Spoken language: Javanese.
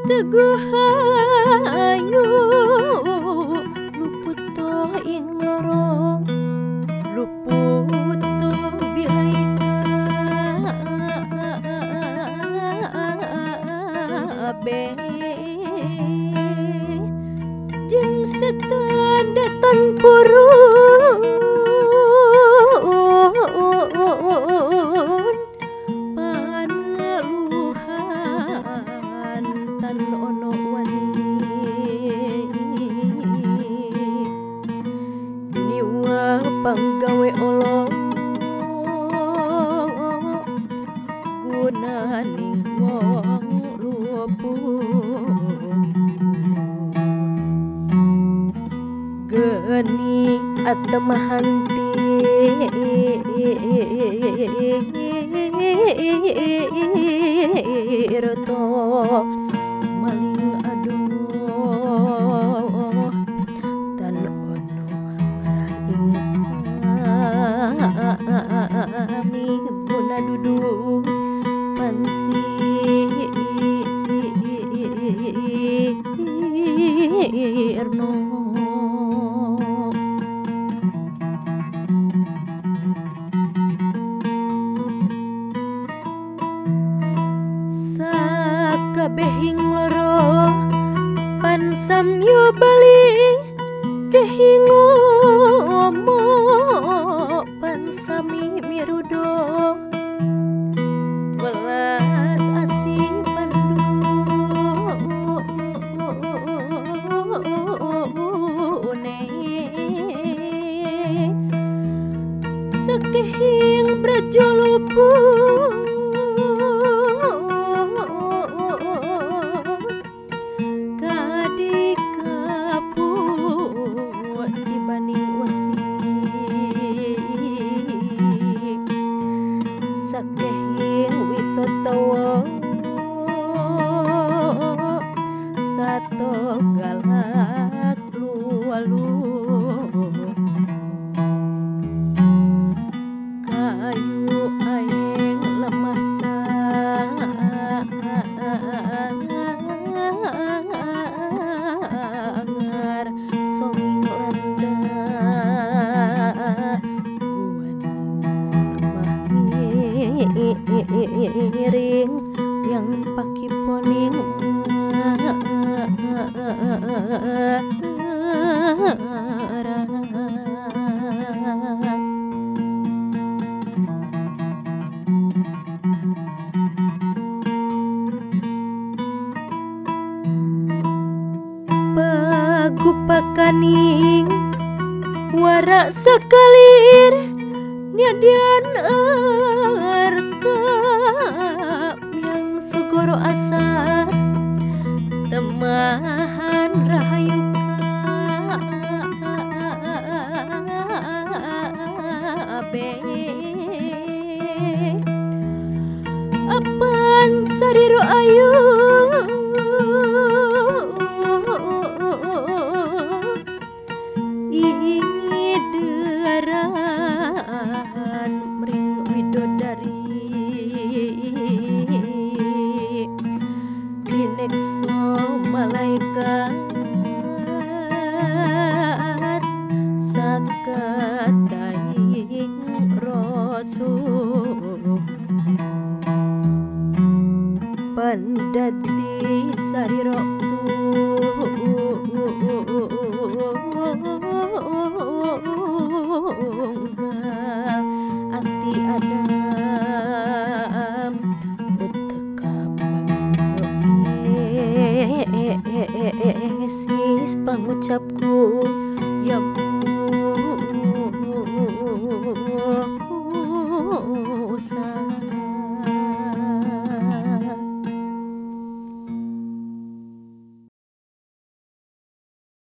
Teguh ayu luput ing loro luput bilai kabeh jeng setan datan purun panaluhan tan ono wani niwa panggawe Allah gunaning wong luput geni atemahanti tirto maling aduh tan ono ngarah ing kami guna dudu pansirno. Sakabehing loro pansamyo bali kehingomo pansami mirudo welas asih pandune sakehing braja luput sakehing wisatawa sato galak lualu kayu aeng lemah sangar songing landa miring yang pakiponing pagupakaning warak sakalir nyadian arka yang sugoro asat temahan rahayu kabeh apan sariro ayu ingderan mring widodari rinekso malaikat sakataing rasul pandadi sarira tunggal ati adam beteka panginyo esis pangucapku ya.